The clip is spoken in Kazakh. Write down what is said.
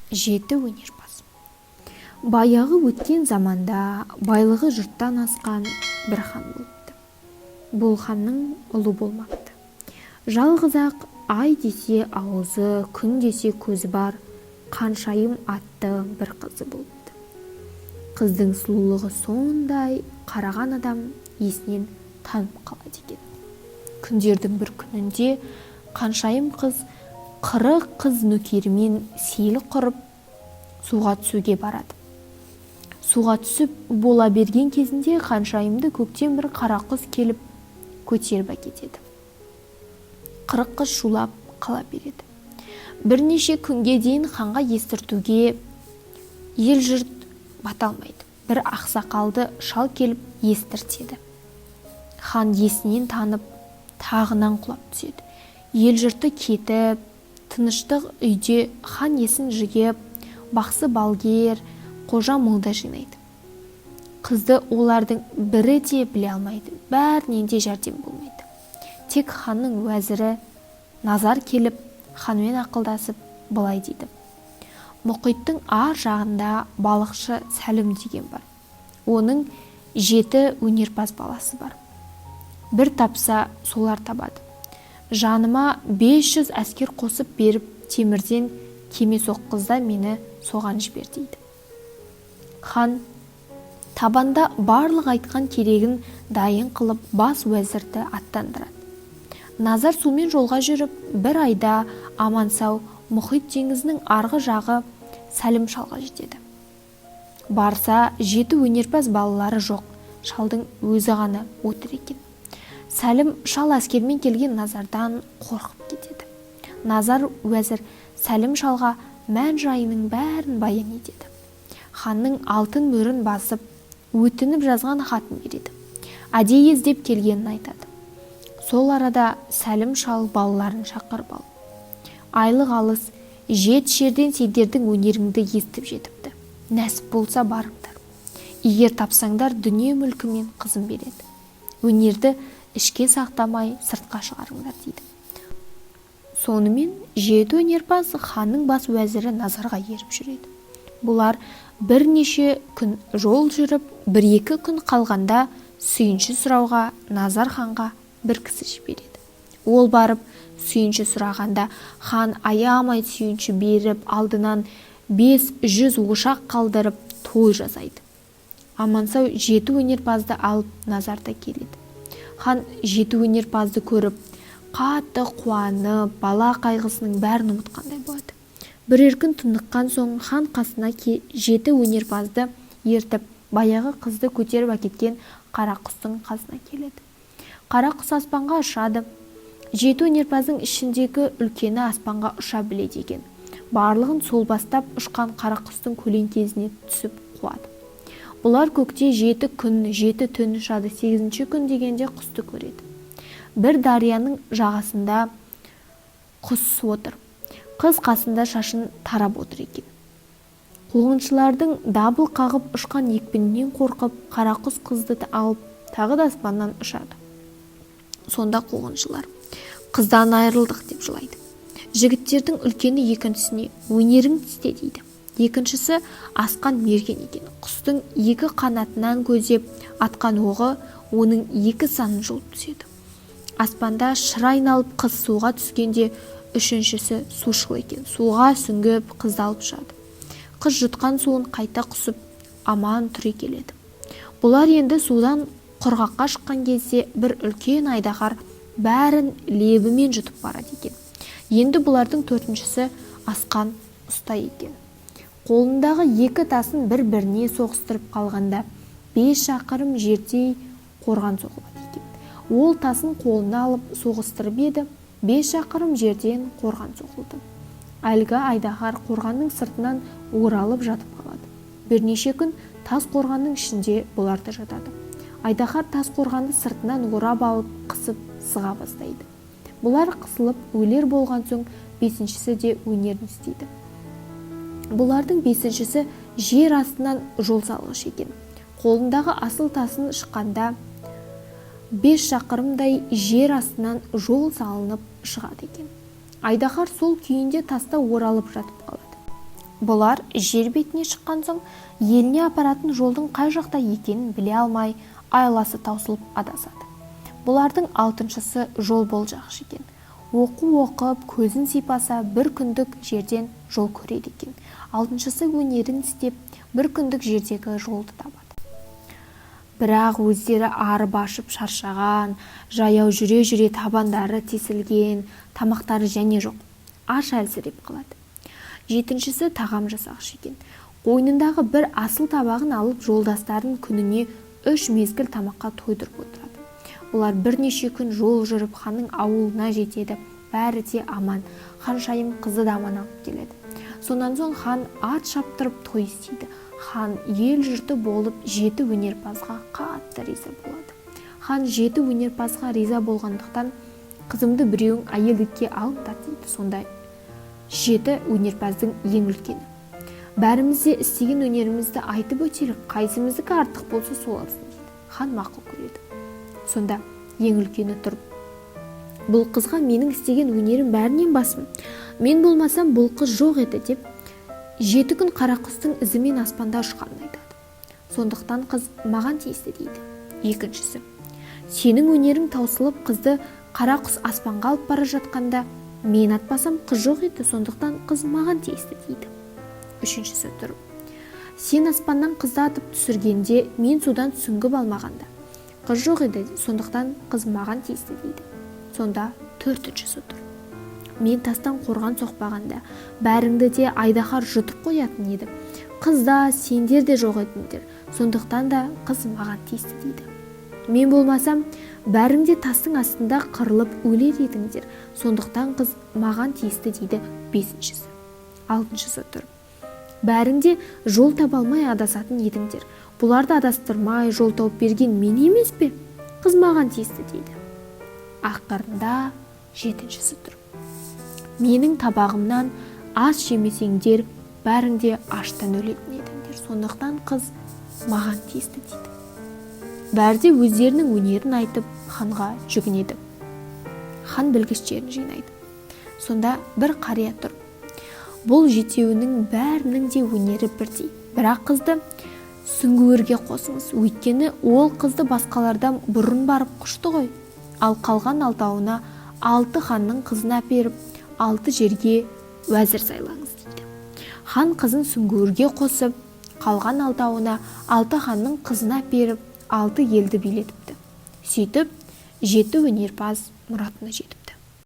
Жеті өнерпаз. Баяғы өткен заманда байлығы жұрттан асқан бір хан болыпты. Бұл ханның ұлы болмапты. Жалғыз-ақ ай десе аузы, күн десе көзі бар Қаншайым атты бір қызы болыпты. Қыздың сұлулығы сондай, қараған адам есінен танып қалады екен. Күндердің бір күнінде Қаншайым қыз 40 қыз нөкерімен сейіл құрып, суға түсуге барады. Суға түсіп бола берген кезінде Қаншайымды көктен бір қара құс келіп көтеріп әкетеді. 40 қыз шулап қала береді. Бірнеше күнге дейін ханға естіртуге ел жұрт бата алмайды. Бір ақсақалды шал келіп естіртеді. Хан есінен танып, тағынан құлап түседі. Ел жұрты кетіп, тыныштық үйде хан есін жиып, бақсы балгер, қожа молда жинайды. Қызды олардың бірі де біле алмайды, бәрінен де жәрдем болмайды. Тек ханның уәзірі Назар келіп, ханмен ақылдасып былай дейді: Мұхиттың ар жағында балықшы Сәлім деген бар. Оның 7 өнерпаз баласы бар. Бір тапса, солар табады. Жаныма 500 әскер қосып беріп, темірден кеме соққызда мені соған жібер дейді. Хан табанда барлық айтқан керегін дайын қылып, бас уәзірді аттандырады. Назар сумен жолға жүріп, бір айда аман-сау мұхит теңізінің арғы жағы Сәлім шалға жетеді. Барса, 7 өнерпаз балалары жоқ, шалдың өзі ғана отыр екен. Сәлім шал әскермен келген Назардан қорқып кетеді. Назар уәзір Сәлім шалға мән жайының бәрін баян етеді. Ханның алтын мөрін басып, өтініп жазған хатын береді. Әдейі іздеп келгенін айтады. Сол арада Сәлім шал балаларын шақырып алып, айлық алыс 7 жерден сендердің өнеріңді естіп жетіпті. Нәсіп болса барыңдар. Егер тапсаңдар, дүние мүлкі мен қызым береді. Өнерді ішке сақтамай сыртқа шығарыңдар дейді. Сонымен 7 өнерпаз ханның бас уәзірі Назарға еріп жүреді. Бұлар бірнеше күн жол жүріп, 1-2 күн қалғанда сүйінші сұрауға Назар ханға бір кісі жібереді. Ол барып сүйінші сұрағанда хан аямай сүйінші беріп, алдынан 500 ошақ қалдырып той жасайды. Амансау 7 өнерпазды алып Назарда келеді. Хан 7 өнерпазды көріп, қатты қуанып, бала қайғысының бәрін ұмытқандай болады. Бірер күн тыныққан соң хан қасына 7 өнерпазды ертіп, баяғы қызды көтеріп әкеткен қара құстың қасына келеді. Қара құс аспанға ұшады. 7 өнерпаздың ішіндегі үлкені аспанға ұша біледі екен. Барлығын сол бастап ұшқан қара құстың көлеңкесіне түсіп қуады. Бұлар көкте 7 күн, 7 түн ұшады. 8-ші күн дегенде құсты көреді. Бір дарияның жағасында құс отыр. Қыз қасында шашын тарап отыр екен. Қуғыншылардың дабыл қағып ұшқан екпінінен қорқып, қара құс қызды алып тағы да аспаннан ұшады. Сонда қуғыншылар қыздан айырылдық деп жылайды. Жігіттердің үлкені екіншісіне өнерің істе дейді. Екіншісі асқан мерген екен. Құстың 2 қанатынан көздеп атқан оғы оның 2 санын жұлып түседі. Аспанда шыр айналып қыз суға түскенде үшіншісі сушыл екен. Суға сүңгіп қызды алып ұшады. Қыз жұтқан суын қайта құсып аман тұра келеді. Бұлар енді судан құрғаққа шыққан кезде бір үлкен айдаһар бәрін лебімен жұтып барады екен. Енді бұлардың төртіншісі асқан ұста екен. Қолындағы 2 тасын бір-біріне соғыстырып қалғанда 5 шақырым жердей қорған соғылады екен. Ол тасын қолына алып соғыстырып еді, 5 шақырым жерден қорған соғылды. Әлгі айдаһар қорғанның сыртынан оралып жатып қалады. Бірнеше күн тас қорғанның ішінде бұлар да жатады. Айдаһар тас қорғанды сыртынан орап алып қысып сыға бастайды. Бұлар қысылып өлер болған соң бесіншісі де өнерін істейді. Бұлардың бесіншісі жер астынан жол салғыш екен. Қолындағы асыл тасын шыққанда 5 шақырымдай жер астынан жол салынып шығады екен. Айдаһар сол күйінде таста оралып жатып қалады. Бұлар жер бетіне шыққан соң еліне апаратын жолдың қай жақта екенін біле алмай, айласы таусылып адасады. Бұлардың алтыншысы жол болжағыш екен. Оқу оқып, көзін сипаса, бір күндік жерден жол көреді екен. Алтыншысы өнерін істеп, бір күндік жердегі жолды табады. Бірақ өздері арып-ашып шаршаған, жаяу жүре-жүре табандары тесілген, тамақтары және жоқ. Аш әлсіреп қалады. Жетіншісі тағам жасағыш екен. Қойнындағы бір асыл табағын алып, жолдастарын күніне 3 мезгіл тамаққа тойдырып отырады. Бұлар бірнеше күн жол жүріп ханның ауылына жетеді. Бәрі де аман. Ханшайым қызы да аман алып келеді. Сонан соң хан ат шаптырып той істейді. Хан ел жұрты болып 7 өнерпазға қатты риза болады. Хан 7 өнерпазға риза болғандықтан қызымды біреуің әйелдікке алыңдар дейді. Сонда 7 өнерпаздың ең үлкені: бәріміз де істеген өнерімізді айтып өтелік, қайсымыздікі артық болса сол алсын дейді. Хан мақұл көреді. Сонда ең үлкені тұрып: бұл қызға менің істеген өнерім бәрінен басым, мен болмасам бұл қыз жоқ еді деп 7 күн қара құстың ізімен аспанда ұшқанын айтады. Сондықтан қыз маған тиісті дейді. Екіншісі: сенің өнерің таусылып, қызды қара құс аспанға алып бара жатқанда мен атпасам қыз жоқ еді, сондықтан қыз маған тиісті дейді. Үшіншісі тұрып: сен аспаннан қызды атып түсіргенде мен судан сүңгіп алмағанда қыз жоқ еді, сондықтан қыз маған тиісті дейді. Сонда төртіншісі тұр: мен тастан қорған соқпағанда бәріңді де айдаһар жұтып қоятын еді, қыз да сендер де жоқ едіңдер, сондықтан да қыз маған тиісті дейді. Мен болмасам бәрің де тастың астында қырылып өлер едіңдер, сондықтан қыз маған тиісті дейді бесіншісі. Алтыншысы тұр: бәрің де жол таба алмай адасатын едіңдер, бұларды адастырмай жол тауып берген мен емес пе, қыз маған тиісті дейді. Ақырында жетіншісі тұр: менің табағымнан ас жемесеңдер бәрің де аштан өлетін едіңдер, сондықтан қыз маған тиісті дейді. Бәрі де өздерінің өнерін айтып ханға жүгінеді. Хан білгіштерін жинайды. Сонда бір қария тұр: бұл жетеуінің бәрінің де өнері бірдей, бірақ қызды сүңгуірге қосыңыз, өйткені ол қызды басқалардан бұрын барып құшты ғой. Ал қалған алтауына 6 ханның қызын әперіп, 6 жерге уәзір сайлаңыз дейді. Хан қызын сүңгуірге қосып, қалған алтауына 6 ханның қызын әперіп, 6 елді билетіпті. Сөйтіп 7 өнерпаз мұратына жетіпті.